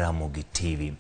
Ramogi TV.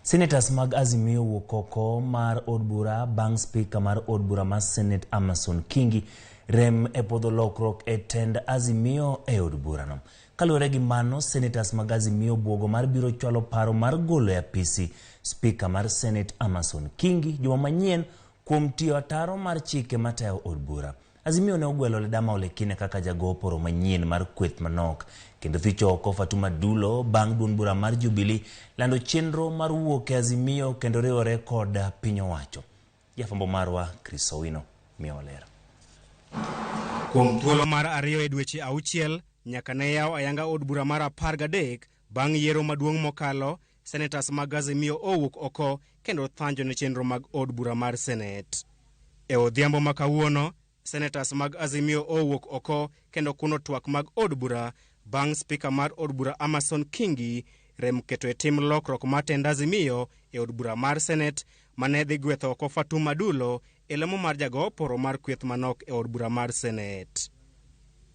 Senators mag Azimio wuok oko mar od bura bang' spika mar od bura mar Senate Amason Kingi rem e podho lokruok e tend Azimio e od burano. Kaluwore gi mano, senators mag Azimio buogo mar biro chwalo paro mar golo e apisi spika mar Senate Amason Kingi juma manyien kuom tiyo ataro mar chike matayo od bura. Azimio ne ogwelo Ledama Olekina kaka jago oporo manyien mar kweth manok kendo ficho oko Fatuma Dulo bang' duond bura mar Jubilee lando chenro mar wuok e Azimio kendo riwore kod piny owacho. Jafwambo marwa Chris Owino miyowa ler. Kuom thuolo mar ariyo e dweche auchiel nyaka ne yaw ayanga od bura mar 13 bang' yiero maduong' mokalo, senators mag Azimio owuok oko kendo thanjo ne chenro mag od bura mar Senate. E odhiambo ma kawuono, senators mag Azimio owuok oko kendo kuno twak mag od bura bang' spika mar od bura Amason Kingi rem keto e tim lokruok mar tend Azimio e od bura mar Senate mane dhi gwetho oko Fatuma Dulo e lemo mar jago oporo mar kweth manok e od bura mar Senate.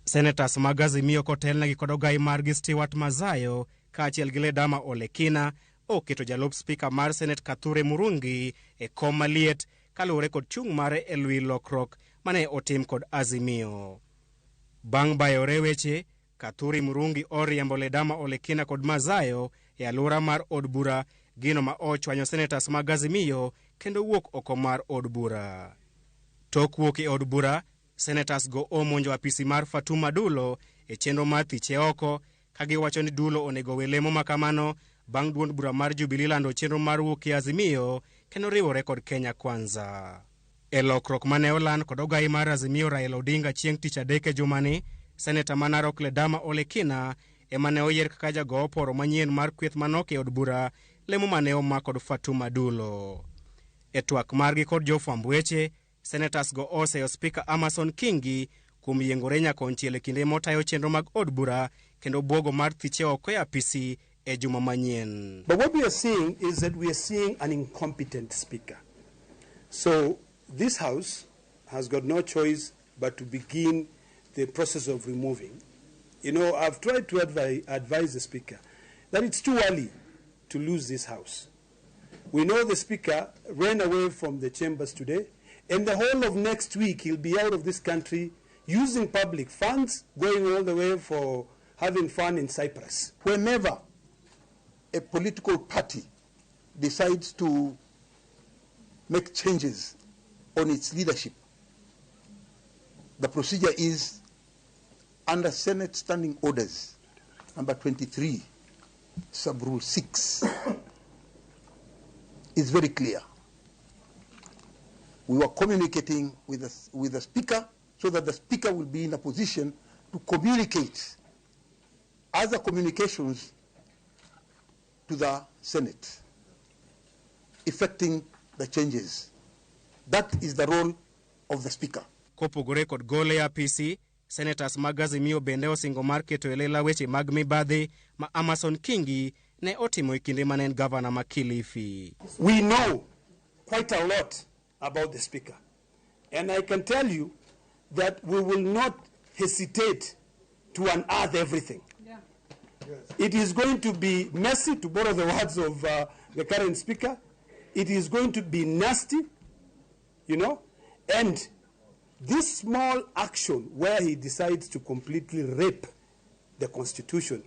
Senators mag Azimio kotelnegi kod ogai margi Stewart Mazayo kaachiel gi Ledama Olekina oketo jalup spika mar Senate Kithure Murungi e kom maliet kaluwore kod chung' mare e lwi lokruok mane otim kod Azimio. Bang' bayore weche, Kithure Murungi oriembo Ledama Olekina kod Mazayo e alwora mar od bura, gino ma ochwanyo senators mag Azimio kendo wuok oko mar od bura. Tok wuok e od bura, senators go omonjo apisi mar Fatuma Dulo e chenro mar thiche oko ka giwacho ni Dulo onego we lemo ma kamano bang' duond bura mar Jubilee lando chenro mar wuok e Azimio kendo riwore kod Kenya Kwanza. E lokruok mane oland kod ogai mar Azimio Raila Odinga chieng' tich adek e jumani, seneta ma Narok Ledama Olekina ema ne oyier kaka jago oporo manyien mar kweth manok e od bura, lemo mane omak kod Fatuma Dulo. E twak margi kod jofwamb weche, senators go oseyo spika Amason Kingi kuom yiengore nyakonchiel e kinde motayo chenro mag od bura kendo buogo mar thiche oko e apisi e juma manyien. But what we are seeing is that we are seeing an incompetent speaker. So this house has got no choice but to begin the process of removing. You know, I've tried to advise the speaker that it's too early to lose this house. We know the speaker ran away from the chambers today, and the whole of next week he'll be out of this country using public funds, going all the way for having fun in Cyprus. Whenever a political party decides to make changes on its leadership, the procedure is under Senate Standing Orders, number 23, sub rule 6, is very clear. We were communicating with the speaker so that the speaker will be in a position to communicate other communications to the Senate, effecting the changes. That is the role of the speaker. Kopogore kod gole e apisi, senators mag Azimio bende osingo mar keto e lela weche mag mibadhi ma Amason Kingi ne otimo e kinde mane en gavana ma Kilifi. We know quite a lot about the speaker. And I can tell you that we will not hesitate to unearth everything. It is going to be messy, to borrow the words of the current speaker. It is going to be nasty, you know, and this small action where he decides to completely rape the Constitution,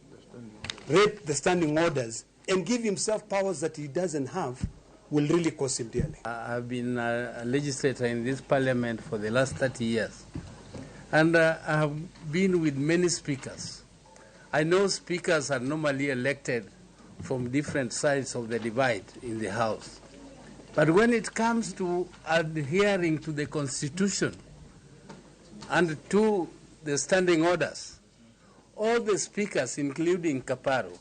rape the standing orders, and give himself powers that he doesn't have will really cost him dearly. I've been a legislator in this parliament for the last 30 years, and I have been with many speakers. I know speakers are normally elected from different sides of the divide in the House. But when it comes to adhering to the Constitution and to the standing orders, all the speakers, including Kaparo,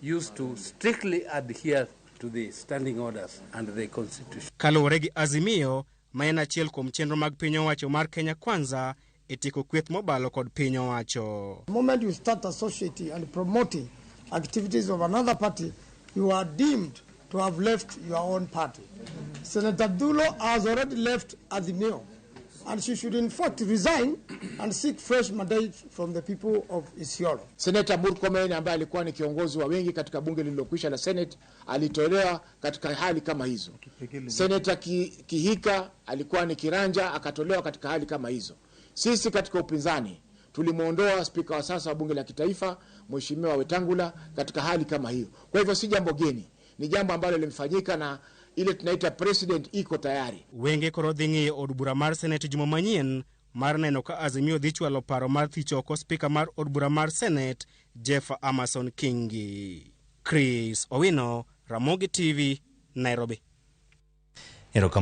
used to strictly adhere to the standing orders and the Constitution. Kaluwore gi Azimio, ma en achiel kuom chenro mag piny owacho mar Kenya Kwanza e tieko kweth mobalo kod piny owacho. The moment you start associating and promoting activities of another party, you are deemed to have left your own party. Senator Dulo has already left Azimio. And she should in fact resign and seek fresh mandate from the people of Isiolo. Seneta Murkomen ambaye alikuwa ni kiongozi wa wengi katika bunge lililokwisha la Senate alitolewa katika hali kama hizo. Seneta Kihika alikuwa ni kiranja akatolewa katika hali kama hizo. Sisi katika upinzani tulimwondoa spika wa sasa wa bunge la kitaifa Mheshimiwa Wetangula katika hali kama hiyo. Kwa hivyo si jambo geni, ni jambo ambalo limefanyika na ile tunaita president iko tayari. Wenge koro dhi ng'iyo od bura mar Senate juma manyien mar neno ka Azimio dhi chwalo paro mar thicho oko spika mar od bura mar Senate Jeff Amason Kingi. Chris Owino, Ramogi TV, Nairobi. Erokamano.